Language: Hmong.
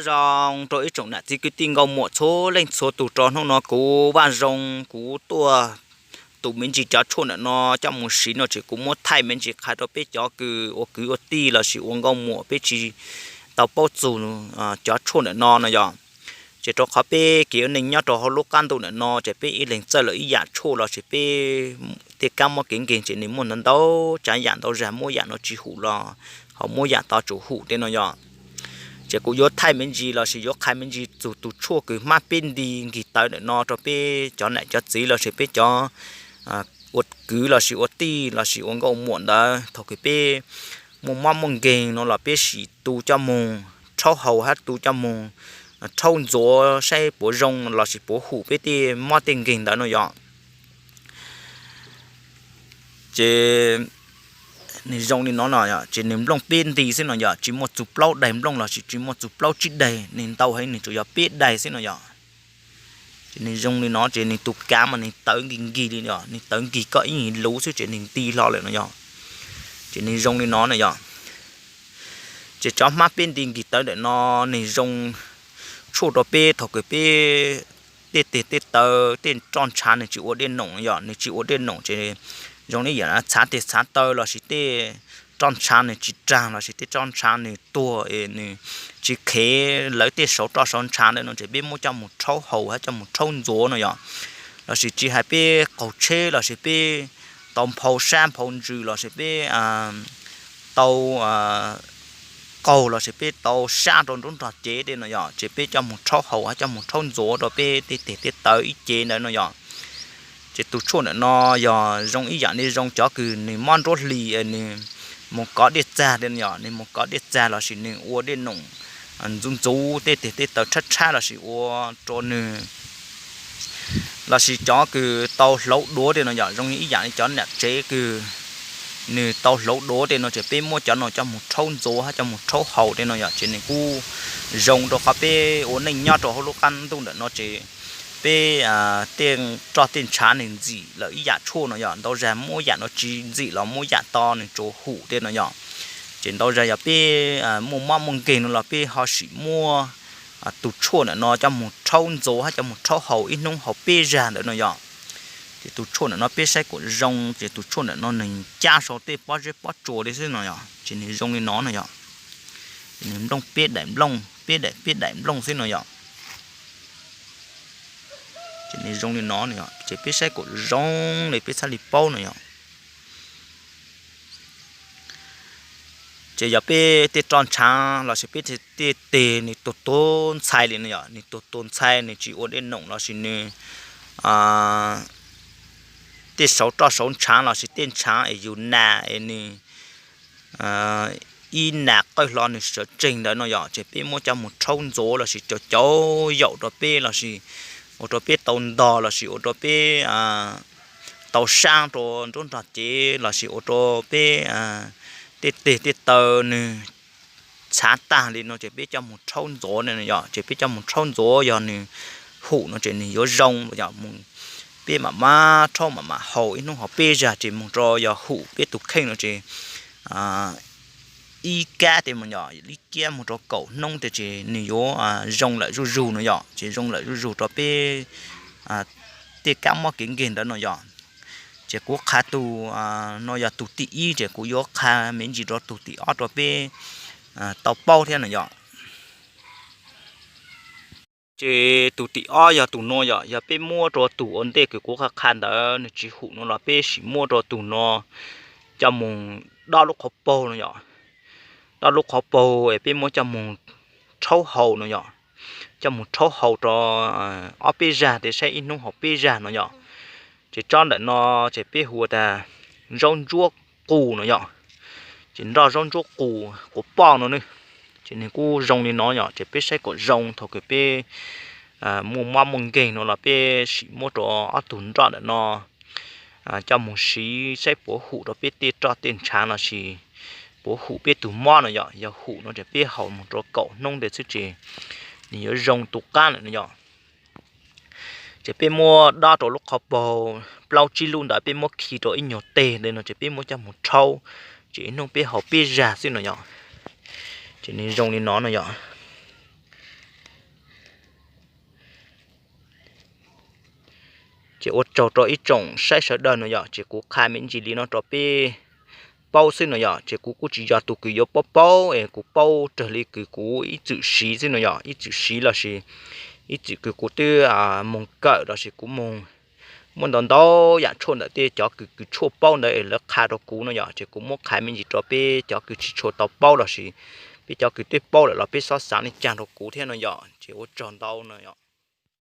Zoo rau ib tsoom nam txiv kwv tij nkauj muam txhua leej txhua tus, rau hnub no kuv vaj zoo kuv tuaj tus me ntsis cov tshuaj ntawm no coj mus siv no ces kuv muab thaij me ntsis qhia rau peb cov kws ua kwv ua tij lossis ua nkauj muam peb tsis tau paub txug cov tshuaj ntawm no no yog. Ces rau qhov peb kev ua neej nyob rau hauv lub qab ntuj ntawm no ces peb ib leeg txawj lawm ib yam tshuaj los ces peb tej kab mob kev nkeeg ces nws muaj ntau ntau tsav yam ntau zag, muab yam no tsis hum los ho muab yam tod tsum hum tej no yog. Ces kuv yuav thaij me ntsis lossis yuav qha me ntsis txug tus tshuaj kws hmab peb nti nkig tawv ntawm no rau peb cov nam cov txiv lossis peb cov ua kwv lossis ua tij lossis ua nkauj muam ntawd. Thaum kws peb muaj mob muaj nkeeg no los peb sim tu coj moog rhaub haus hab tu coj moog rhaub ntxuav saib puas zoo lossis puas hum peb tej mob tej nkeeg ntawd no yog. Ces nws zoo li no no, ces nws nplooj peb nti xwb no yog, tsis muaj txug plaub daig nplooj lossis tsis muaj txug plaub tsib daig, nws ntau heev nws tsuas yog peb daig xwb no yog. Ces nws zoo li no ces nws tus kav mas nws tawv nkig nkig li os, nws tawv nkig koj ib luv xwb ces nws nti hlo lawm no yog. Ces nws zoo li no no yog. Ces cov hmab peb nti nkig tawv ntawm no nws zoo tshuaj rau peb thaum kws peb tej teg tej taw tej roj ntshav nws tsis ua dej noom yog, nws tsis ua dej noom ces zoo li yam txhav teg txhav taw lossis tej roj ntshav nws tsis rag lossis tej roj ntshav nws tuag es nws tsis khev lawv tej sauv roj sauv ntshav ntawd no ces peb muab coj mus rhaub haus hab coj mus rhaub ntxuav no yog. Lossis tsis hais peb qaug tsheb lossis peb tau nphau sab nphau ntsws lossis peb tau qaug lossis peb tau sab rau nruab nrog cev tej no yog, ces peb coj mus rhaub haus hab coj mus rhaub ntxuav rau peb tej teg tej taw ib ce ntawd no yog. Ces tus tshuaj ntawm no yog zoo ib yam li zoo cov kws nws mob nruab hlis, nws mus kov dej txag tej no yog, nws mus kov dej txag lossis nws ua dej noom ntxuv ntxuv tej teg tej taw tshab tshab lossis ua rau nws lossis cov kws tau hlauv duav tej no yog, zoo ib yam li cov nam tsev kws nws tau hlauv duav tej no ces peb muab cov no coj mus rhaub ntxuav hab coj mus rhaub haus tej no yog, ces nws kuj zoo rau qhov peb ua neej nyob rau hauv lub qab ntuj ntawm no ces peb tej roj tej ntshav nws ntxim lawm ib yam tshuaj no yog, ntau zag muab yam no tsis ntxim los muab yam to nws tsuas hum tej no yog. Ces ntau zag yog peb muaj mob muaj nkeeg no los peb ho sim muab tus tshuaj ntawm no coj mus rhaub ntxuav hab coj mus rhaub haus ib hnub haus peb zag ntawd no yog. Ces tus tshuaj ntawm no peb saib kom zoo, ces tus tshuaj ntawm no nws cab sau tej pob zeb pob tsuas li xwb no yog, ces nws zoo li no no yog. Ces nws nplooj peb daim nplooj, peb daim peb daim nplooj xwb no yog. Ces nws zoo li no no yog, ces peb saib kom zoo li peb txhaj li paub no yog. Ces yog peb tej roj ntshav lossis peb tej teg nws tuag tuag ntxhais li no yog, nws tuag tuag ntxhais nws tsis ua dej noom lossis nws tej sauv roj sauv ntshav lossis tej ntshav es yus nas es nws ib nas qawj hlo nws sawv tsees ntawd no yog, ces peb muab coj mus rhaub ntxuav lossis cau cau yaum rau peb lossis ua rau peb tau ntog lossis ua rau peb tau sab rau nruab nrog cev lossis ua rau peb tej teg tej taw nws txhav tag li no ces peb coj mus rhaub ntxuav no yog, ces peb coj mus rhaub ntxuav yog nws hum no ces nws yuav zoo yog. Peb mam mab rhaub mam mam haus ib hnub ho peb zag ces mus rau yog hum peb tus kheej no ces ib kab tej mus yog ib kiab mus rau kaum hnub tej ces nws yuav zoo lawm zuj zug no yog, ces zoo lawm zuj zug rau peb tej kab mob kev nkeeg ntawd no yog. Ces kuv qha tus no yog tus thib ib, ces kuv yuav qha me ntsis rau tus thib ob rau peb tau paub thiab no yog. Ces tus thib ob yog tus no yog, yog peb muab rau tus ua ntej kws kuv qha qha ntawd nws tsis hum no los peb sim muab rau tus no coj mus dob lub qhov paug no yog. Dob lub qhov paug es peb muab coj mus rhaub haus no yog, coj mus rhaub haus rau ob peb zag tej saib ib hnub haus peb zag no yog. Ces tsob ntawm no ces peb hu ua tas zaub ntsuab qus no yog. Ces nroj zaub ntsuab qus quav poj no ne, ces nws kuj zoo li no yog, ces peb saib kom zoo thaum kws peb muaj mob muaj nkeeg no los peb sim muab rau ob tug nroj ntawm no coj mus siv saib puas hum rau peb tej roj tej ntshav lossis puas hum peb tus mob no yog. Yog hum no ces peb haus mus rau kaum hnub ntawd xwb ces nws yuav zoo tu qab lawm no yog. Ces peb muab dob rau lub qhov paug plaub tsib lub ntawd, peb muab khi rau ib nyuag teg ntawd no ces peb muab coj mus rhaub, ces ib hnub peb haus peb zag xwb no yog. Ces nws zoo li no no yog. Ces ua tsaug rau ib tsoom saib sawv daws no yom, ces kuv qha me ntsis li no rau peb paub xwb no yom, ces kuv kuj tsis yog tus kws yuav paub paub es kuv paub raws li kws kuv ib txwm siv xwb no yom, ib txwm siv lossis ib txwm kws kuv twb moog kawm lossis kuv moog muab ntau ntau yam tshuaj ntawm tej cov kws kws tshuaj paub ntawd es lawv qha rau kuv no yom, ces kuv muab qha me ntsis rau peb cov kws tsis tshua tau paub lossis peb cov kws twb paub lawm los peb xob xaav le caag rau kuv thiab no yom, ces ua tsaug ntau no.